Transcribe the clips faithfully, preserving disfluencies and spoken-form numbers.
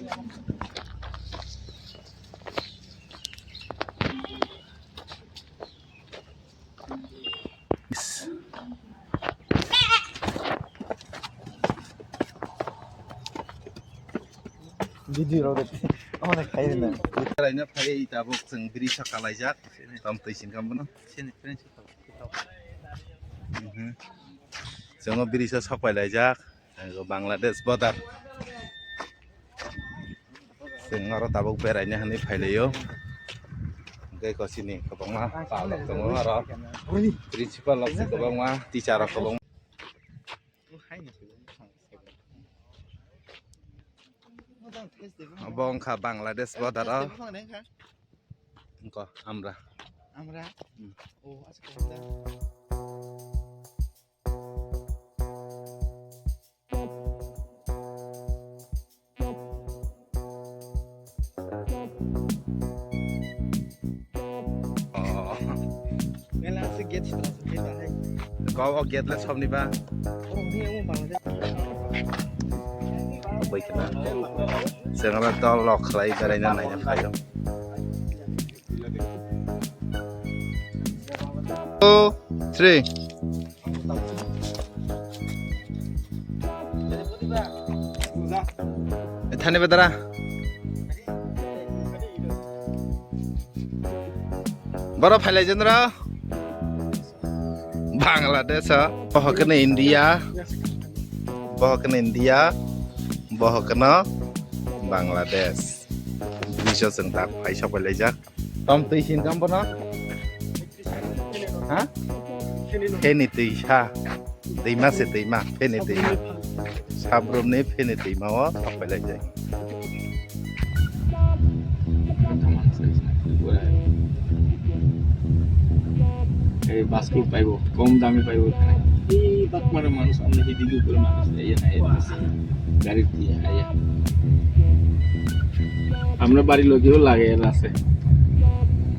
Video rok de. Onek khai rina. Raina phai tabuk chwng bridge o kalaijak. Tom twi sin kam bono. Sini principal. Mhm. Chwng o bridge o sok pai laijak. Ang Bangladesh border. Chwng oro tabuk beraina hinwi phailaio. Hwnkhe kosini kwbangma pal rok tongo oro. Principal rok se kwbangma, teacher rok kwbangma. Obo wngkha Bangladesh border o. Wngkha Amra. Amra? Hmm. Oh, acha. Oh. Mela se gate sitra se gate hai. Kau o gate le somni ba. Oh, ni amo Bangladesh. Bai kena. Sengala dol lok khlai berai na nai na khayo. Two, three. Thani bedara. Boro phailai jenra. Bangladesh o. Boho kene India. Boho kene India. Boho kene Bangladesh. Bridge o chwng tak phai sok pai laijak. Tom twi sin kam bono? Ha? Pheni twi sa. Twima se twima, pheni twima. Sabrumni pheni twima o sok pai laijak. এই বাসগুলো পাইবো, কম দামে পাইবো এখানে। এই বাটপাড়ার মানুষ, আমরা এদিকে উপরে মানুষ, এই না, এই না। গাড়ির দিয়ে আইয়া। আমরা বাড়ির লগেও লাগে, এর আছে।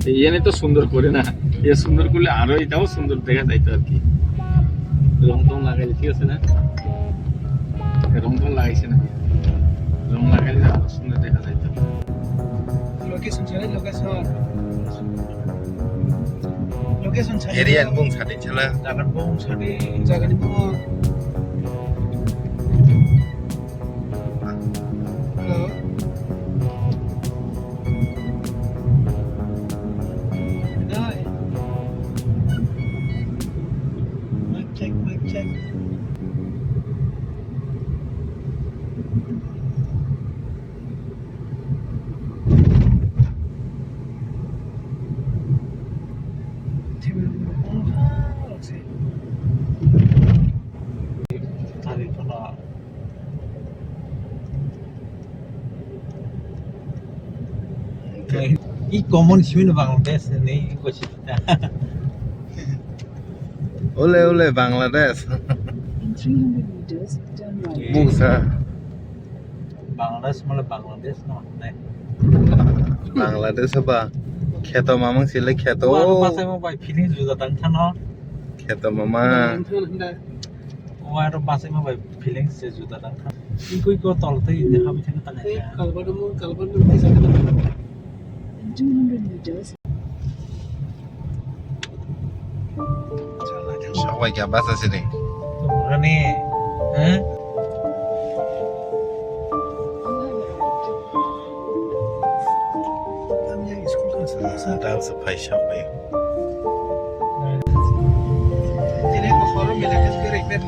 এই এনে তো সুন্দর করে না, এ সুন্দর করলে আরো এটাও সুন্দর দেখা যাইতো আর কি। রং টং লাগাইলে ঠিক আছে না? রং টং লাগাইছে না, রং লাগাইলে আরো সুন্দর দেখা যাইতো। Location ছেড়ে location। Area ni bung sadi chala. Jagan bung sadi. Jagan bung. Hello. Hello. Mic check, mic check. I common simi no Bangladesh ni ko sita. Ole, ole, Bangladesh. In three hundred meters, turn right. Buksa. Bangladesh male Bangladesh no ne. Bangladesh ba. Kheto mamang sile kheto. Wa ro pasai mo bai feeling juda tang thano. Kheto mama. Wa ro pasai mo bai feeling se juda tang thano. Ikui ko tol tei inde habi thang tang. Kalbar mo, kalbar mo. In two hundred meters. Sabai kya basa sini. Rani, eh? Dance phai sabai. Ini ko khoro mila ke kiri bet.